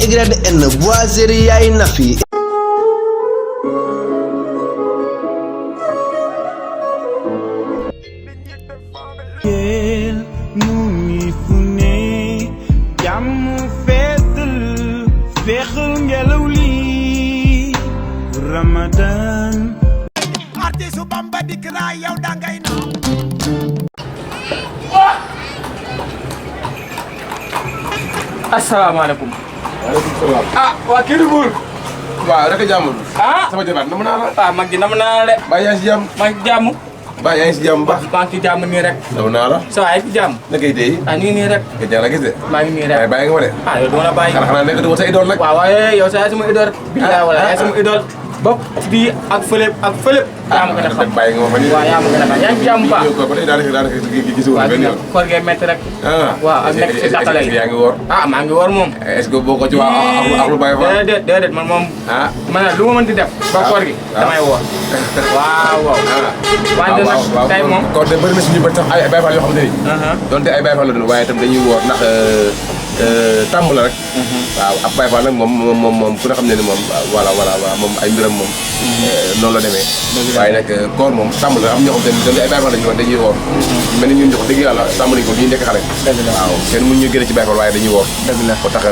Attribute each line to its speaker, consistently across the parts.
Speaker 1: YN Boiserie Yaay Nafi.
Speaker 2: Ramadan artisu Bamba dik na yow dangay no
Speaker 3: Assalamualaikum.
Speaker 4: Waalaikumsalam.
Speaker 3: Waa kii di buur.
Speaker 4: Waaw rek jàmm.
Speaker 3: Sama
Speaker 4: jabar nam naa la.
Speaker 3: mag gi nam naa la de.
Speaker 4: Ba yaa ngi si jàmm.
Speaker 3: maa ngi jàmm.
Speaker 4: Ba yaa ngi si jàmm ba.
Speaker 3: maa ngi ci jàmm nii rek.
Speaker 4: nam naa la.
Speaker 3: sa waay ci jàmm.
Speaker 4: na ngay tey.
Speaker 3: ñu ngi nii rek.
Speaker 4: nga jàll gis de.
Speaker 3: maa ngi nii rek.
Speaker 4: waaye bàyyi nga ma de.
Speaker 3: yow duma la bàyyi.
Speaker 4: xanaa nekk du ma sa idole nag.
Speaker 3: waaw waaye yow sa yaay sama idole. billaay wala yaay sama idole. bopp bii ak fële ak fële. yaa ma gën a xam
Speaker 4: bàyyi nga ma fa nii.
Speaker 3: waaw yaa ma gën a xam yaa ngi ci jàmm baax.
Speaker 4: ko ba tey daanaka gisoo benn yoon.
Speaker 3: koor gee métti rek. waaw ak nekk si dàqale yi.
Speaker 4: yaa ngi woor.
Speaker 3: maa ngi woor moom.
Speaker 4: est-ce que boo ko ci waa ak lu bàyyi fa.
Speaker 3: déedéet man moom. man lu ma mën di def. ba koor gi damay woor. waaw. wante nag tey moom.
Speaker 4: kon de bëri na suñu bët sax ay Baye Fall yoo xam ne nii. donte ay Baye Fall la doon waaye itam dañuy woor ndax tàmb la rek. waaw ab Baye Fall nag moom ku ne xam ne ni moom voilà moom ay mbiram moom. noonu la demee. waaye nag koor moom tàmb la am ñoo xam te ne ay Baye Fall la ñu woon dañuy woor. mel ni ñun jox dëgg yàlla tàmb nañu ko ñu nekk xale. waaw kenn mun ñu génne ci Baye Fall waaye dañuy woor. ko tax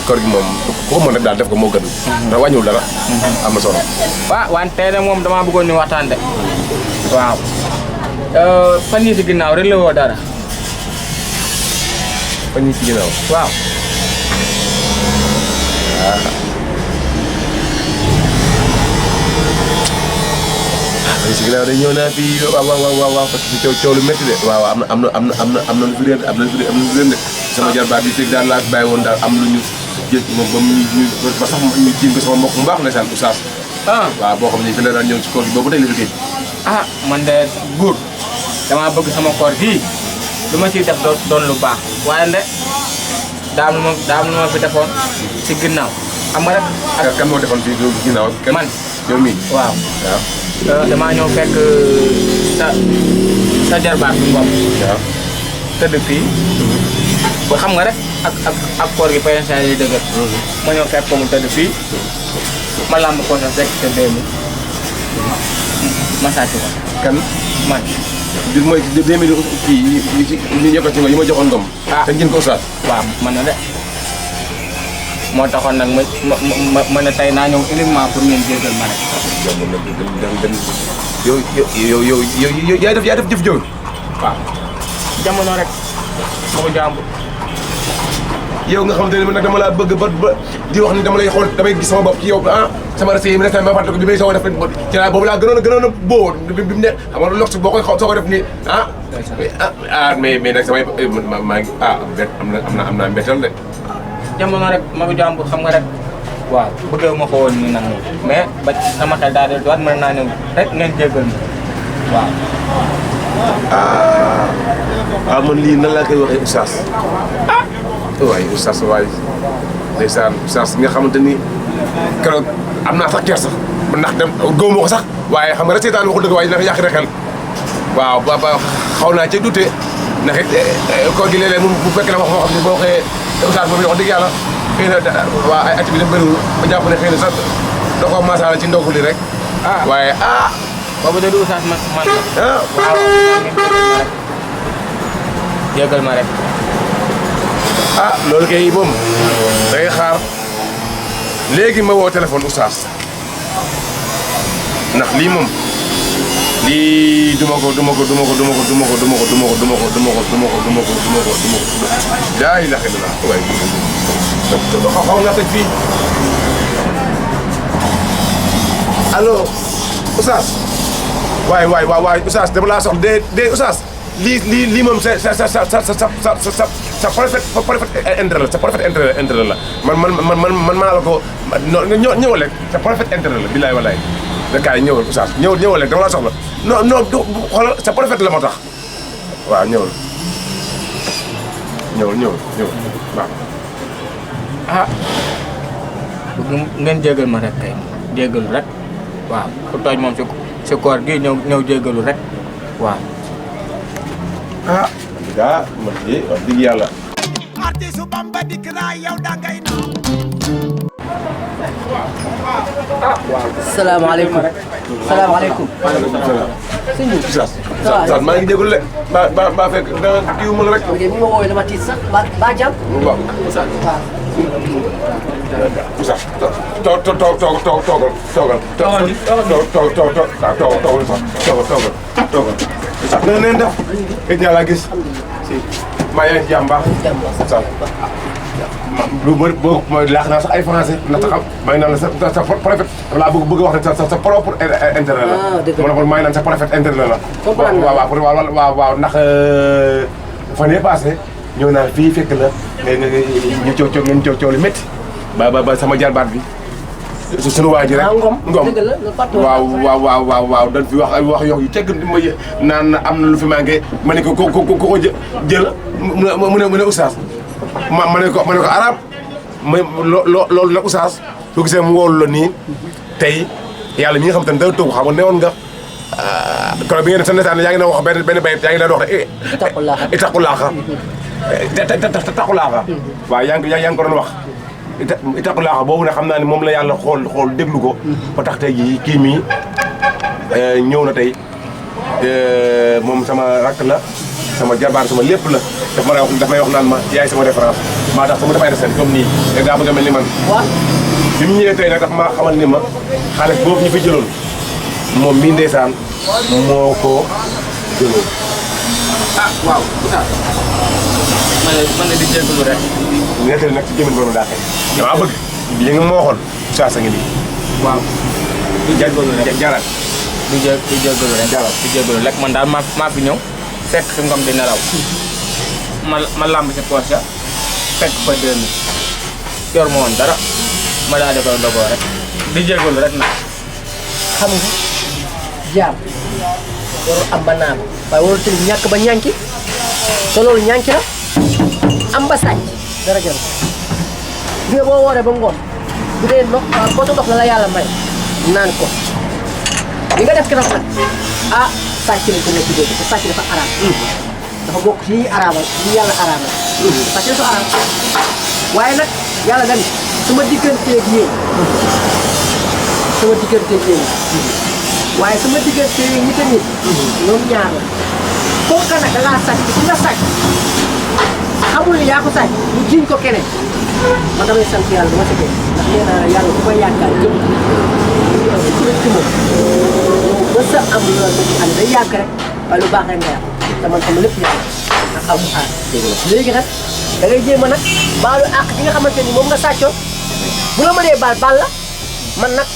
Speaker 4: koor gi moom ko mën rek daal def ko moo gën. ndax wàññiwul dara am na solo.
Speaker 3: waaw wante nag moom damaa bëggoon ñu waxtaan de. waaw. fan yii si ginnaaw rek la woo dara.
Speaker 4: fan yii si ginnaaw.
Speaker 3: waaw.
Speaker 4: si ginnaaw day ñëw naa fii waaw parce que coow lu métti de waaw am na lu fi réer de sama jarbaat bi fekk daal laa fi bàyyi woon daal am lu ñu jël moom ba sax ñu jiin ko sama mbokk mu baax ndeysaan oustaz waaw boo xam ne fi la daan ñëw ci koor gi boobu tey la liggéey
Speaker 3: man de buur damaa bëgg sama koor gii lu ma ciy def doon lu baax waaye nde daa am lu ma fi defoon si ginnaaw xam nga rek
Speaker 4: kan moo defoon fii ginnaaw
Speaker 3: man
Speaker 4: yow mii
Speaker 3: waaw damaa ñëw fekk sa jarbaat bi Ngom.
Speaker 4: waaw
Speaker 3: tëdd fii. ba xam nga rek ak koor gi payen yi dëgër. ma ñëw fekk ko mu tëdd fii. ma làmb ko sa fekk te 2000. ma sàcc ko.
Speaker 4: kan
Speaker 3: man.
Speaker 4: bi mooy 2000 kii yi ñu ci yi ma joxoon Ngom. te ngeen ko oustaz.
Speaker 3: waaw mën na de. moo taxoon nag ma ne tey naa ñëw uniquement pour ngeen jéggal ma rek.
Speaker 4: yow yaa def jëf jooju.
Speaker 3: waaw jamono rek ma ko jàmbur.
Speaker 4: yow nga xamante ne man nag dama laa bëgg ba di wax ni dama lay xool damay gis sama bopp ci yow sama rase yi mi ne ma fàtte ko bi may soog a def ci laa boobu laa gënoon a boo bi mu ne xam nga lox boo koy soo ko def nii mais nag samay maa ngi am naa mbettal de.
Speaker 3: jamono rek ma ko jàmbur xam nga rek. waaw bëggee ma ko woon nii nag mais ba sama xel daal di doon mën naa ñëw rek ngeen jéggal ma
Speaker 4: waaw. man lii nan laa koy waxee oustaz. waaye oustaz waay ndeysaan oustaz nga xamante ni keroog am naa sax keer sax ndax dem góob ma ko sax waaye xam nga rek seetaan waxul dëgg waaye dina yàq rek xel waaw ba xaw naa ci dute ndax it koor gi léeg-léeg bu fekkee ne wax moo xam ne boo xëyee oustaz moom wax dëgg yàlla xëy na waa ay activité bëriwul ba jàpp ne xëy na sax da koo masaala ci ndogu li rek. waaye
Speaker 3: boobu de du oustaz man. waaw jégal ma rek.
Speaker 4: loolu kay moom day xaar léegi ma woo téléphone oustaz ndax lii moom lii duma ko laa ilaaha illallaah waay xaw nga tëj fii allo oustaz waay oustaz dama laa soxla de oustaz lii moom sa parfait intérêt la sa parfait intérêt la man maa la ko ñëwal rek sa parfait intérêt la bilaay walaay da kaay ñëwal oustaz ñëwal rek dama laa soxla non du xoolal sa parfait la moo tax waaw ñëwal waaw
Speaker 3: ngeen jégal ma rek kay jégalu rek waaw ku tooñ moom si koor gi ñëw jégalu rek waaw
Speaker 4: man de wax dëgg yàlla
Speaker 2: artisu Bamba dik na yow dangay no
Speaker 5: salaamaaleykum. salaamaaleykum. sëñ bi.
Speaker 4: Oustaz maa ngi jégalu de ba fekk da kii mu la rek.
Speaker 5: ok bi ma woowee dama tiit sax ba jàmm.
Speaker 4: waaw. Oustaz toogal. na ngeen def. gëj naa laa gis. maa yaa ngi ci jàmm baax. lu bëri boo laax naa sax ay français ndax xam maa ngi naan la sa préfet laa bëgg wax ne sa propre intérêt la.
Speaker 5: dëgg la
Speaker 4: ma ne ko maa ngi naan sa préfet intérêt la.
Speaker 5: comprendre
Speaker 4: waaw ndax fan yii passé ñëw naa fii fekk la ñu coow li métti. ba sama jarbaat bi suñu waa ji rek. Ngom
Speaker 5: dëgg la
Speaker 4: waaw dañ fi wax ay wax yoo yu tegg ma naan am na lu fi manqué ma ne ko jël mu ne Oustaz ma ne ko arab loolu nag Oustaz soo gisee mu woolu la nii tey yàlla mi nga xam te ne da toog xam nga newoon nga kon bi ngeen def sa netaan yaa ngi doon wax benn bayit yaa ngi doon wax itaqulaaxa waaw yaa ngi ko doon wax itaqulaaxa boobu ne xam naa ne moom la yàlla xool déglu ko ba tax tey jii kii mii ñëw na tey moom sama rakk la sama jabar sama lépp la daf may wax naan ma yaay sama référence maa tax sama dafay deseen comme nii te daa bëgg a mel ni man bi mu ñëwee tey nag daf maa xamal ni ma xaalis boobu ñu fi jëloon moom mii ndeysaan moo ko jëloon
Speaker 3: waaw man di jégalu rek
Speaker 4: nettali nag ci jëmin borom daa xëy damaa bëgg li nga ma waxoon saa sa ngi nii
Speaker 3: waaw di jégalu rek
Speaker 4: jaral
Speaker 3: di jégalu rek di jégalu rek man daal maa fi ñëw fekk fi Ngom di nelaw ma lamb si poche ya fekk fa 2000 yor ma woon dara ma daal di koy ndogoo rek di jégalu rek nag.
Speaker 5: xam nga jaam warul am ba naan waaye warul tamit ñàkk ba ñànki te loolu ñànki la am ba sàcc dara jël bi nga boo wooree ba ngoon bu dee ndox poto ndox la yàlla may naan ko li nga def keroog nag ah sàcc lañ ko nekk dégg te sàcc dafa araam dafa bokk ci araamal ci yàlla araamal sàcc dafa araam waaye nag yàlla dañ sama digganteeg yéen waaye sama digganteeg ñi tamit ñoom ñaar la kooku ka nag da ngaa sàcc ki nga sàcc xamul ni yaa ko sàcc mu jiñ ko keneen man damay sant yàlla dama tëggee ndax nee naa la yàlla bu koy yaakaar jëm ci moom ba sa am lu la bëgg ànd day yàgg rek waaye lu baax rek nga yàq te man sama lépp yàlla ak alxuraan léegi nag da ngay jéem a nag baalu àq bi nga xamante ni moom nga sàccoon bu la mënee baal la man nag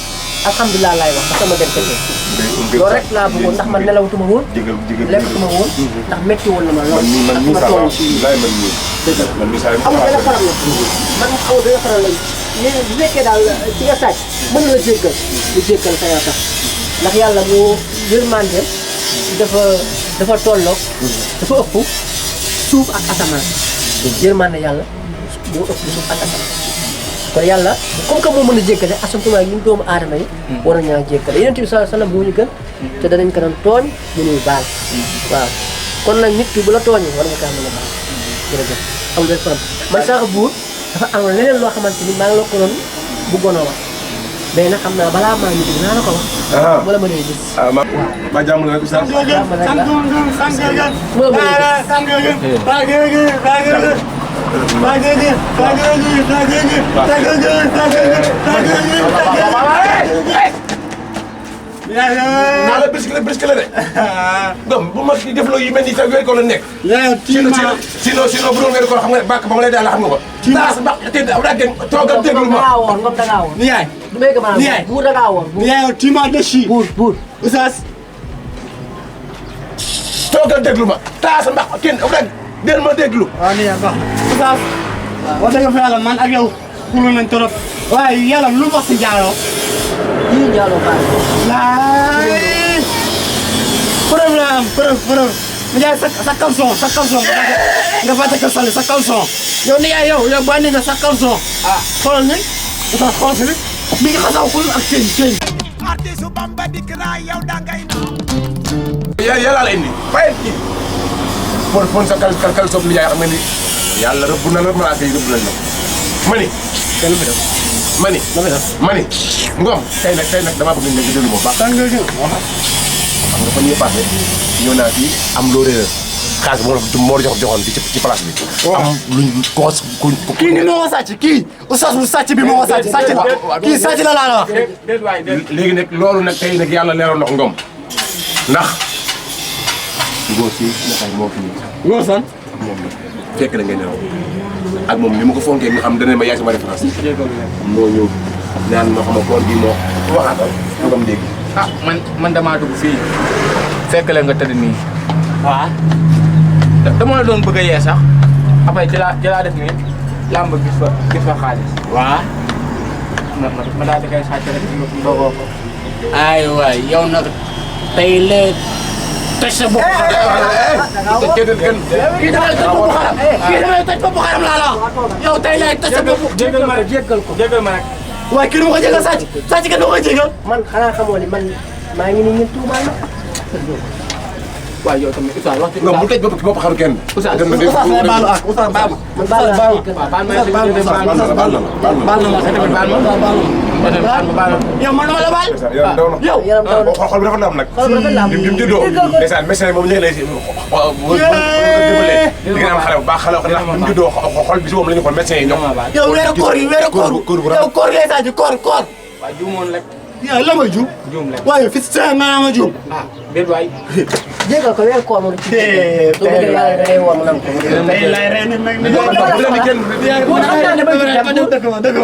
Speaker 5: alhamdulilah laay wax ba sama dem tëddee loolu rek laa bëggoon ndax man nelawatuma woon lekkatuma woon ndax métti woon na ma lool ndax ma toll ci dëgg amul benn faram la man amul benn faram la yéen bu fekkee daal ci nga sàcc mën na la jéggal lu jéggal sa yaram tax ndax yàlla moo yërmande dafa tolloog dafa ëpp suuf ak asamaan yërmande yàlla moo ëpp suuf ak asamaan kon yàlla comme que moo mën a jéggale asantuma ñun doomu aadama yi war nañaa jéggale Yonent bi sallallahu alayhi wasallam moo ñu gën te danañ ko doon tooñ ñu ñuy baal waaw kon nag nit ki bu la tooñee war nga kaa mën a baal jërëjëf amul benn problème man sax buur dafa am leneen loo xamante ni maa ngi la ko doon bëggoon a wax mais nag xam naa balaa maa ñu dinaa la ko wax wala ma nee gis
Speaker 4: ma jàmm la rek Oustaz naa la brisque la de donc bu ma def loo yu mel nii sax yooyu ko la nekk sinon bu doon weeru ko xam nga bàkk ba ma lay daal xam nga ko taas ba te daa gën toogal déglu ma
Speaker 5: dangaa woon ngom dangaa woon
Speaker 2: Niaye.
Speaker 5: du may gëm
Speaker 2: Niaye.
Speaker 5: buur dangaa woon
Speaker 2: Niaye tu m'as déchiré.
Speaker 5: buur
Speaker 2: Oustaz.
Speaker 4: toogal déglu ma taas mbax kenn rek del ma déglu
Speaker 2: waaw Niaye baax na. Oustaz. wax dëgg fa yàlla man ak yow xuloo nañ trop. waaye yàlla lu wax si Diallo.
Speaker 5: lii njaaloo baax
Speaker 2: laay. preuve la am preuve. Niaye sa caleçon nga fàtte ko sali sa caleçon. yow Niaye yow bànni nga sa caleçon. xoolal ni. Oustaz xool si mi ngi xasaw xul ak ceeñ.
Speaker 6: artisu Bamba dikk naa yow dangay
Speaker 4: yàlla la indi fayet kii pon sa kal soog li yaay xam nga ni yàlla rëbb na la malaaka yi rëbb nañ la ma ni
Speaker 2: kenn fi def
Speaker 4: mani mani Ngom tey nag damaa bëgg nga déglu ma baax xam nga fan yii passé ñëw naa fii am loo réer xaalis moo la joxoon ci place bi am luñ ko
Speaker 2: kii ni moo ko sàcc kii oustaz bu sàcc bi moo ko sàcc sàcc la kii sàcc la laa la wax
Speaker 4: léegi nag loolu nag tey nag yàlla leeroon na ko Ngom ndax ngóor si nakay moo fi
Speaker 2: ngóor san
Speaker 4: moom la fekk na ngeen nelaw ak moom ni ma ko fonkee nga xam dana ma yaay sama référence moo ñëw naan ma xam koor gi moo waxaatal Ngom dégg
Speaker 3: ah man damaa dugg fii fekk la nga tëdd nii
Speaker 2: waaw
Speaker 3: dama la doon bëgg a yee sax après ci laa def nii làmb gis fa xaalis
Speaker 2: waaw
Speaker 3: ma daal di koy sàcc rek dogoo ko
Speaker 2: ay waay yow nag tey lee toj sa bopp kii damay toj bopp xaram kii damay toj bopp xaram laa la wax yow tey lee toj sa bopp
Speaker 3: jégal ma rek jégal ma rek
Speaker 2: waaye kii du ma ko jégal sàcc sàcc ka du ma ko jégal
Speaker 5: man xanaa xamoo ni man maa ngi nii ngeen tuumaal ma.
Speaker 3: waaw yow tamit Oustaz wax
Speaker 4: Ngom bu tëj bopp xaru kenn
Speaker 3: Oustaz
Speaker 2: Oustaz lay baalu ak Oustaz baal ma
Speaker 5: man baal naa
Speaker 2: yow man dama la baal
Speaker 4: yaram daw na
Speaker 2: yow
Speaker 5: yaram daw na
Speaker 4: xol bi dafa am nag
Speaker 5: xool ba rafet la am.
Speaker 4: bi mu juddoo ndeysaan médecin moom ñu ngi lay dimbalee di ngeen am xale bu baax xale ndax bi mu juddoo xol bi si moom la ñu xool médecin yi ñoom
Speaker 2: yow weeru koor yi weeru koor yow koor ngay sàcc koor
Speaker 3: waaw juumoon rek
Speaker 2: yow la ma juum
Speaker 3: juum rek
Speaker 2: waaye fi sa nga ma juum
Speaker 3: ah déet waay
Speaker 5: jégal ko weeru koor moom ci soo bëggee yàlla da ngay woon mu nangu ko.
Speaker 2: tey lay reen nag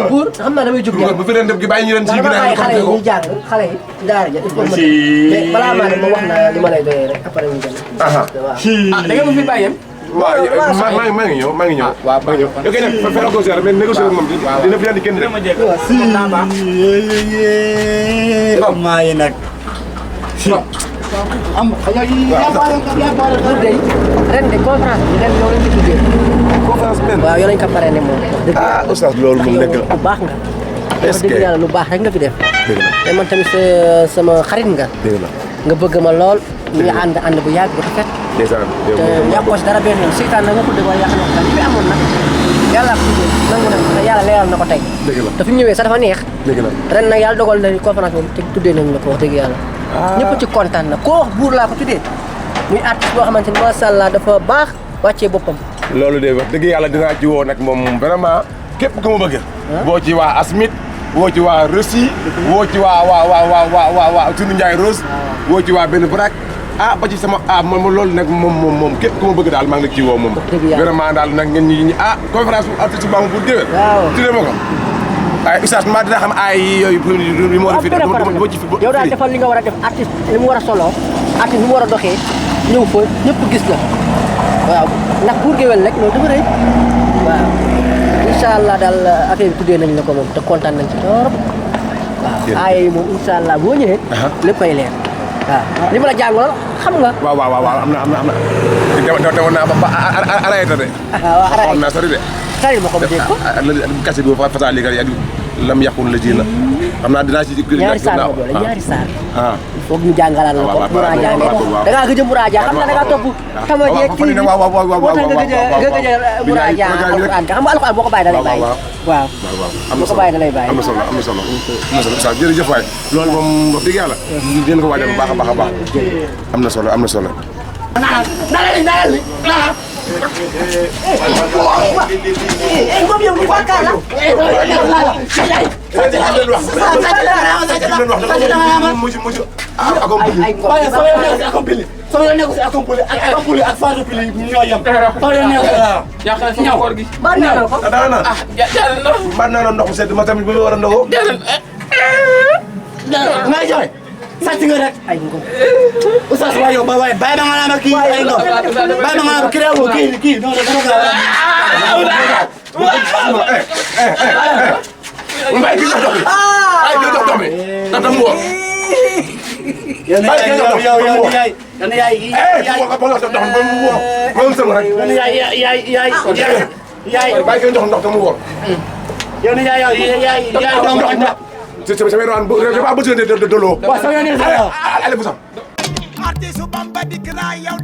Speaker 5: buur xam naa damay jug dem.
Speaker 4: bu fi leen def gi bàyyi ñu leen ci
Speaker 5: dama
Speaker 4: ginnaaw
Speaker 5: bàyyi xale yi ñuy jàng xale yi ci daara ja il faut ma mais balaa maa dem ma wax naa li ma lay doyee rek après ñu dem.
Speaker 4: aha
Speaker 5: waaw.
Speaker 3: ah da ngeen ma fi bàyyem
Speaker 4: waaw maa ngi ñëw maa ngi ñëw
Speaker 3: waaw ba ñëw
Speaker 4: ok nag fa négocier mais négocier ak moom dina fi andi kenn
Speaker 3: dina
Speaker 4: rek
Speaker 3: ma jégal comme naa baax
Speaker 2: maa yi nag am
Speaker 5: buur de ren de conférence bi ren yow lañ ko tuddee.
Speaker 4: conférence benn
Speaker 5: waaw yow lañ ko parrainé moom. wax dëgg
Speaker 4: ah oustaz loolu moom nekk
Speaker 5: yow lu baax nga.
Speaker 4: est-ce que
Speaker 5: wax dëgg yàlla lu baax rek nga fi def.
Speaker 4: dëgg la
Speaker 5: te man tamit sama xarit nga.
Speaker 4: dëgg la
Speaker 5: nga bëgg ma lool. ñu ànd bu yàgg bu rafet.
Speaker 4: ndeysaan
Speaker 5: te yàqoo si dara benn yoon seytaan na nga ko dégg waaye yàq na ko li fi amoon nag yàlla ko tuddee nangu na ko te yàlla leeral na ko tey.
Speaker 4: dëgg la
Speaker 5: te fi mu ñëwee sax dafa neex.
Speaker 4: dëgg la
Speaker 5: ren nag yàlla dogal na conférence boobu te tuddee nañ la ko wax dëgg yàlla. ñëpp ci kontaan na koo wax buur laa ko tuddee. muy artiste boo xamante ni macha allah dafa baax wàccee boppam.
Speaker 4: loolu de wax dëgg yàlla dinaa ci woo nag moom vraiment képp ku ma bëgg. boo ci waa Asmit woo ci waa Russie woo ci waa Tunu Ndiaye Rose woo ci waa benn Brak ah ba ci sama moom loolu nag moom képp ku ma bëgg daal maa ngi la ciy woo moom. vraiment daal nag ngeen ñi conférence bu artiste bu pour déwén.
Speaker 5: waaw
Speaker 4: tuddee ma ko. waaye Oustaz maa dina xam ay yooyu yu ma war a fi
Speaker 5: yow daal defal li nga war a def artiste li mu war a soloo artiste li mu war a doxee ñëw fa ñëpp gis la waaw ndax buur géwél rek loolu dafa rëy waaw incha allah daal affaire bi tuddee nañ la ko moom te kontaan nañ ci torop waaw ay moom incha allah boo ñëwee léppay leer waaw li ma la jàngaloon xam nga
Speaker 4: waaw am na demoon naa ba arrêté de
Speaker 5: waaw arrêté
Speaker 4: xool naa sori de
Speaker 5: sari ma ko ba dégg ko
Speaker 4: kase bi fasa liggéey ak lam yàqun la ji na xam naa dinaa ci
Speaker 5: ñaari saar ma boole ñaari saar
Speaker 4: ah
Speaker 5: foog ñu jàngalaat la ko muraaja da ngaa gëj a muraaja xam na da ngaa topp tama jeeg kii bi moo tax nga gëj a muraaja alquran xam nga alquran boo ko bàyyi da lay bàyyi waaw boo ko bàyyi da lay bàyyi
Speaker 4: am na solo Oustaz jërëjëf waay loolu moom wax dëgg yàlla dinañ ko waajal bu baax a baax am na solo
Speaker 5: moom yow li bàkkaar la
Speaker 2: sama yoon nekk si accompli ak Fatou Pili ñoo yem. sama yoon nekk
Speaker 3: yàqal si koor gi
Speaker 5: ba naan ko
Speaker 4: man naa la ndox mu sedd ma tamit bu ma war a ndogoo
Speaker 2: ngay joxe sàcc nga rek
Speaker 5: ay ngom
Speaker 2: Oustaz waaye yow bàyyi ma nga naan kii ay ngom bàyyi ma nga naan kii réew kii non dama
Speaker 4: mbay gi ndox mi ay gi ndox mi tata mu woon
Speaker 2: yow
Speaker 4: Bamba dikk naa yow